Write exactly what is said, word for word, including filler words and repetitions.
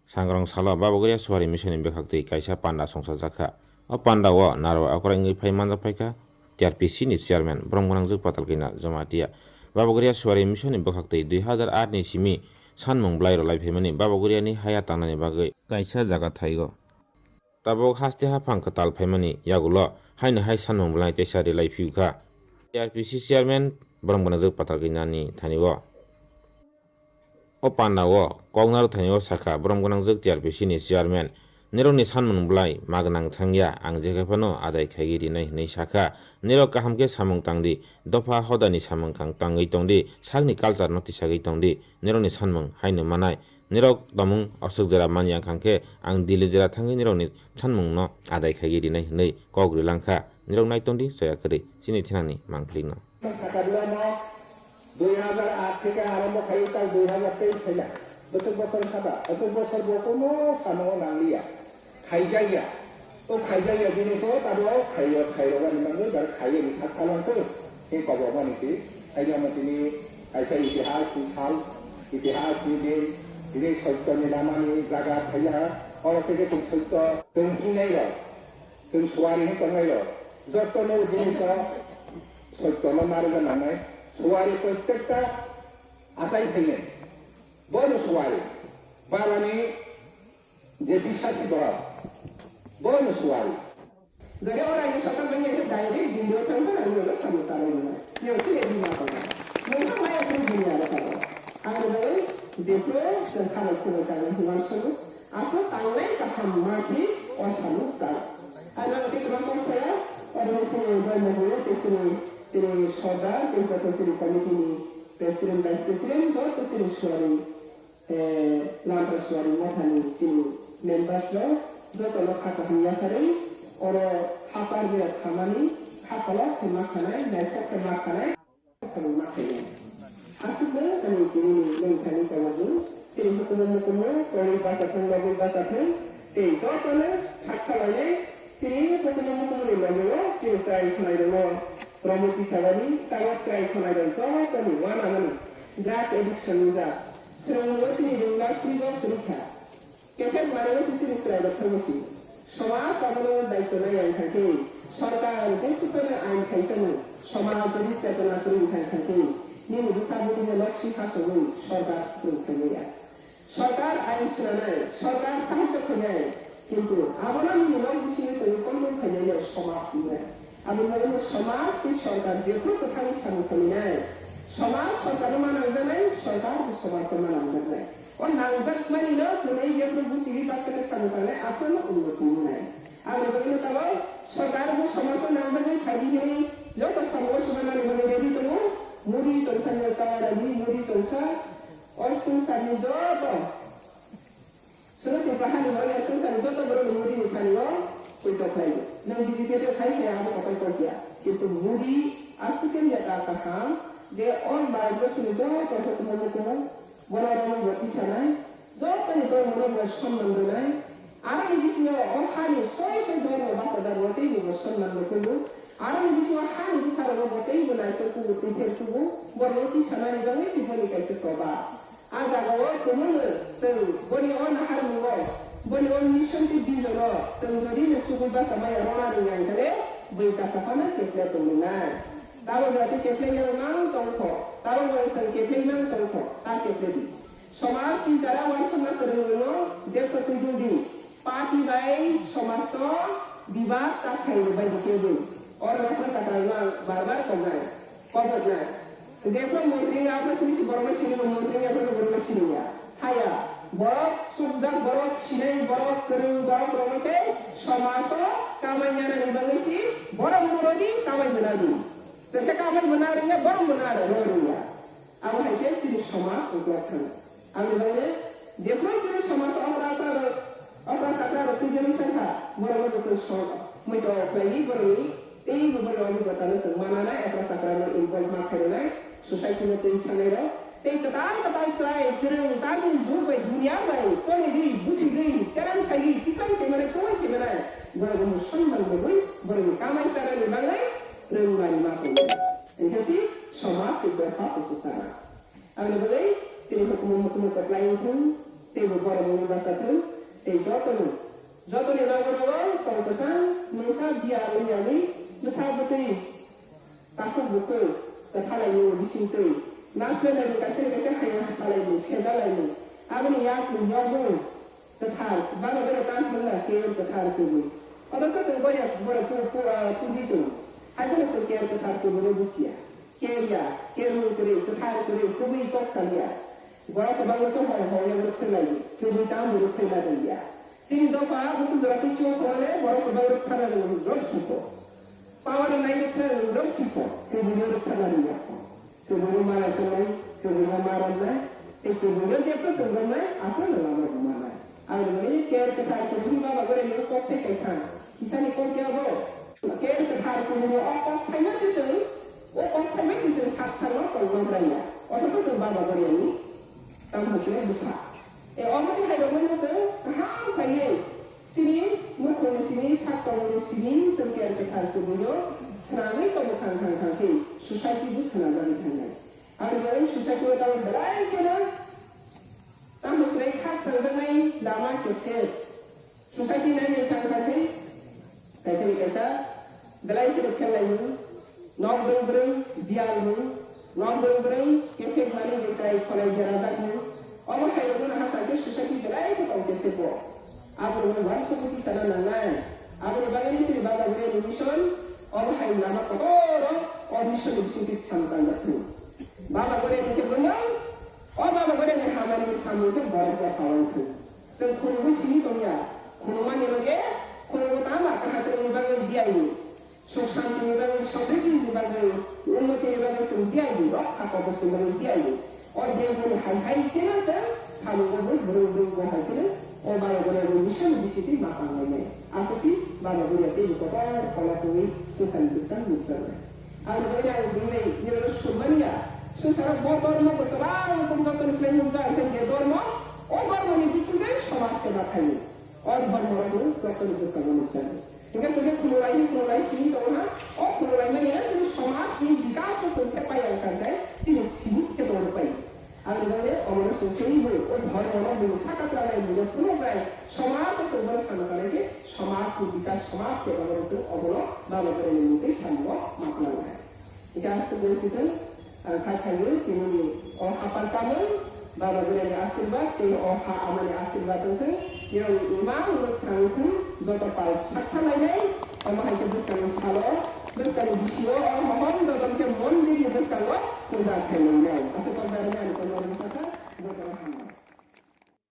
Sangrong salo Babagria Suari Mission ni bwkhaktwi kaisa panda songchajakha. O panda o narwai okra wngwi phai manjak phaikha T R P C ni chairman, borom gwnangjwk Patal Kanya Jamatia. Babagria Suari Mission ni bwkhaktwi dui hazar aat ni simi sanmung bwlai rwlai phaimani Babagria ni haya tangnani bagwi kaisa jaga thaigo. Tabuk haste haphang kwtal phaimani yagulo haino hai sanmung bwlai teisa rwlai phiyukha. T R P C chairman borom gwnangjwk Patal Kanya ni thani o. O panda o kok narwk thani o sakha, borom gwnangjwk T R P C ni chairman, nirokni sanmung bwlai ma gwnang thangya, ang jekhe phano adai khaiwi rinai hwnwi sakha. Nirok kaham khe samung tangdi, dopha hodani samung kang tangwi tongdi, sakni culture no tisagwi tongdi, nirokni sanmung haino manai. Nirok tomung aswk jora manya kang khe ang Delhi jora thangwi nirokni sanmung no adai khaiwi rinai hwnwi kok rilangkha. Nirok nai tongdi, soya kwrwi chini thinangni mangpili no. Sakha dua no dui hazar aat theke arombo khai tak dui hazar teis phaila. Bosor bosor khaba, bosor bosor bo kono samung o nang liya. Khaijak ya. O khaijak ya bini to tabo khaiyo khairok ani mangwi bar khaiyo ni sak salang to. Ni kobo mani ti. Khaijak ma tini kaisa itihas ni sal, itihas ni din, tini sotto ni lama ni jaga phaiya. Oro theke tong sotto, tong hinai rok, tong suari ni tongnai rok. Jotto no bini to Sottono narwkna nangnai, suari prottekta achai phainai. Bono suari, balani je bisasi borok, bono suari. Jodi o raini sokol bai nai khe direct Delhi o thang khe ang nono samung tanai nai. Yang khe ready ma tongo. Nwng khe maya khe dunia ro tongo. Ang rwgwi jephru chwng kha rok phuru tangnai hwnwi uansukgo. Aswk tangnai kaham ma khe o samung tang. Ano tei kwbangma saya, oro chini bai mohoro tei chini, chini sordar tei joto chini committee ni president, vice president, joto chini suari, eh, Lamra suari mothani chini members rok joto no kha kaham yapharwi oro hapar bera thamani kha kolok khe ma khanai, naisok khe ma khanai. Khorokma khainai. Aswkno ani tini nwng thani tongo, tini hukumu mukumu, tongwi bachathwng, nogwi bachathwng, tei jotono kha khlainai, tini hukumu mukumuni logi-o tini chwrai khwlairokno romwi tisawani, tamo chwrai khwlairok jotoni uanamani drug addiction wngjak. Chwrwng nungo chini rwngma twigo kwrwi kha. Kephek manwi twi chini chwrairok thangwi si. Somaj abono daityo nai ang khankhe, sorkar je sukrani ain khaisano, somaj jodi chetona kwrwi wngkha khankhe, nini bwsa bwtwino nok si khasogwi sorkar kwrwi khaimaya. Sorkar ain swnamnai, sorkar sahajyo khainai, kintu abono nini nok bisingo tongwi control khainaino somaj wngnai. Aboni bagwino somaj tei sorkar jephru kwthangwi samung khlainai. Somaj sorkarno ma nangjaknai, sorkar bo somajno ma nangjaknai. O nangjakmani no hwnwi jephru buchigwi baksa khe samung tangnai, aphuru unnoti wngnai. Aboni bagwino tabuk sorkar bo somajno nangjaknai phaidi hinwi joto samungo swbaimani bagwi ready tongo. Modi tongsa ni tawai radi, Modi tongsa. O swngcharni joto, chwng Tripura hani borok ya swngcharni joto borok ni Modi ni thani o poito khlai di. Nwng B J P te khai khai abo kotor kok ya. Kintu Modi aswk khe ya ta kaham je o Bharat borsoni joto hukumu mukumu bono romwi bo tisanai, joto ni borok no bo sonman rwnai. Aroni bisingo o hani soi soi borokno bachajak bo teibo bo sonman bo kugo. Aroni bisingo hani bwsarokno bo teibo naisok kugo, tei pher kugo. Borokno tisanani bagwi tei boni kaisa choba. A jagao kwmwino chwng boni o naharmungo, boni o mission tei vision-o chwng jodi no chugui bachamaya rwna rwngya hwnkhe bui kasaphano keple tongwi nai. Tabok jora tei keple nang tongkho, tabok jora chwng keple nang tongkho, ta keple di. Somaj ni jara uansukna kwrwng rwno jesa twijldi. Party bai somaj no bibad ta khairok bai dikhe di. Oro rokno kwtal no ang bar bar koknai, koboknai. Jephru montri wngya aphuru sini si borok no sini, montri wngya aphuru borok no sini ya. Haya, borok chukjak, borok sinai, borok kwrwng, borok rokno tei somaj o kamai nana ni bagwi si borok no rodi kamai mwnadi. Jesa kamai mwnarwngya, borok mwnarwngya. Abo hai khe chini somaj uklok thang. Aboni bagwi jephru chini somaj o okra chakra rok, okra chakra rok twijlwi thangkha, borok no bo chwng song muitok khlaiwi borokni teibo borokni obhigota no chwng mananai, okra chakra no involve ma khairwnai, society no twi thangnai rok tei kwtal kwtal chwrai kwrwng tamni jug bai dunia bai choli di, buji di, cherai phai di, tikhlai khe manai, tongwi khe manai, borok no sonman rwgwi borokni kamai chanani bagwi rwngmani ma tongwi. Hinkhe si somaj tei dopha kuchuk kana. Aboni bagwi chini hukumu mukumu kwplai wngthung, teibo borok wngwi Kathwng tei jotono, jotoni nogo nogo tong kwchang mungsa biya wngya wi bwsa bwtwi takhuk bukhuk kwthalaimung bisingtwi nakle laimung kaisa kaisa hayung hachalaimung sejalaimung aboni yakni yokmung kwthar bana bere tang thangna keyur kwthar kubui. Odo kwchwng boya bora pu pu puji tongo. Hai bono chwng keyur kwthar kubuino buchiya. Ker ya, ker mung kwrwi, kwthar kwrwi, kubui kok sal ya. Borok kwbangma tong hor hor ya borok phailai di. Kubui tamo borok phailai di ya. Chini dopha buku jora tei chwng khorale borok kwbang rwk thana rwng rwk suko. Power nai rwk thana rwng rwk suko. Kubui rwk thana rwng ya. Kubui ma rwk nai, kubui ma rwk nai. Tei kubui je kwchwng rwk nai, aswk rwng rwk ma nai. Ang rwng ker kwthar kubui baba gore ni kok tei kaisa. Kisani kok ya bo. Khe kwthar kubuni o kok phaima se chwng, o kok phaima se chwng sak sakno tongma bwraiya. Othocho chwng baba bwrwiyani tamo khe bwsa. E omo ni hai rokno chwng kaham khlaiwi chini mukhungni simi sak tongmani simi chwng khe kwthar kubunio swnamwi tongo thang thang thang khe society bo swnamjagwi thangnai. Aboni bagwi society o tamo belai kheno tamo khlai kha thangjaknai lama khe se. Society nai nai thang thang khe kaisa ni kaisa belai kheno khelai mung, nok brwng brwng biyal mung, nok brwng brwng kefek mani je chai khonai jera jak mung. Omo hai rok no ha thang khe society belai khe tong khe se bo. Abo rok no uansukmung tisana nangnai. Aboni bagwi ni tini baba bwrwi ni mission, omo hai lama kotor o mission ni bisingtwi samung tangjak thung. Baba bwrwi ni khe bwmwng, o baba bwrwi ni hamari ni samung khe borok ya pawang thung. Chwng khulumui simi tongya, khulumani loge khulumui tama kahatrwngni bagwi diyaini, suk santini bagwi, somriddhini bagwi, unnotini bagwi chwng diyaini, rokha kotorni bagwi diyaini. O dengmani hai hai kheno chwng samungo bo bwrwng bwrwng bo hai kheno o baba bwrwini misani bisingtwi ma tanglainai. Aswkhe baba bwrwi teibo kotor kola tongwi swngcharni bwskang nukjaknai. Aboni bagwi ang bini nirokno sumani ya. Swngcharo bo dormo bo kwbang rokom joto ni slai nukjak, hwnkhe je dormo, o dormo ni bisingtwi somaj seba khaio. O dormo rok no joto ni bwskango nukjagwi. Hwnkhe chwng khe khulumlai, khulumlai simi tongo ha. O khulumlai mani ya, chini somaj ni bikas o chwng khe pai ang kha khe, chini simi khe tongo pai. Aboni bagwi omono chwng teibo o dhormono bini saka twlanai, bini phunuknai, somaj o chwng bono sana kanai khe, somaj ni bikas, somaj se omono chwng obono baba bwrwi ni mungtwi samungo ma phwnangnai. Hwnkhe aswk wngwi thwng, ang kha khaio, tini ni o hapar kamung, baba bwrwi ni asirwad tei o ha ama ni asirwad wngthwng, nirok ni imang rwk thang thwng, joto pal sakha lainai, omo hai khe bwskang ni salo, bwskang ni bisio o mohon dodon khe mondir ni bwskango puja khainai. Aswk o bwrwi ni ani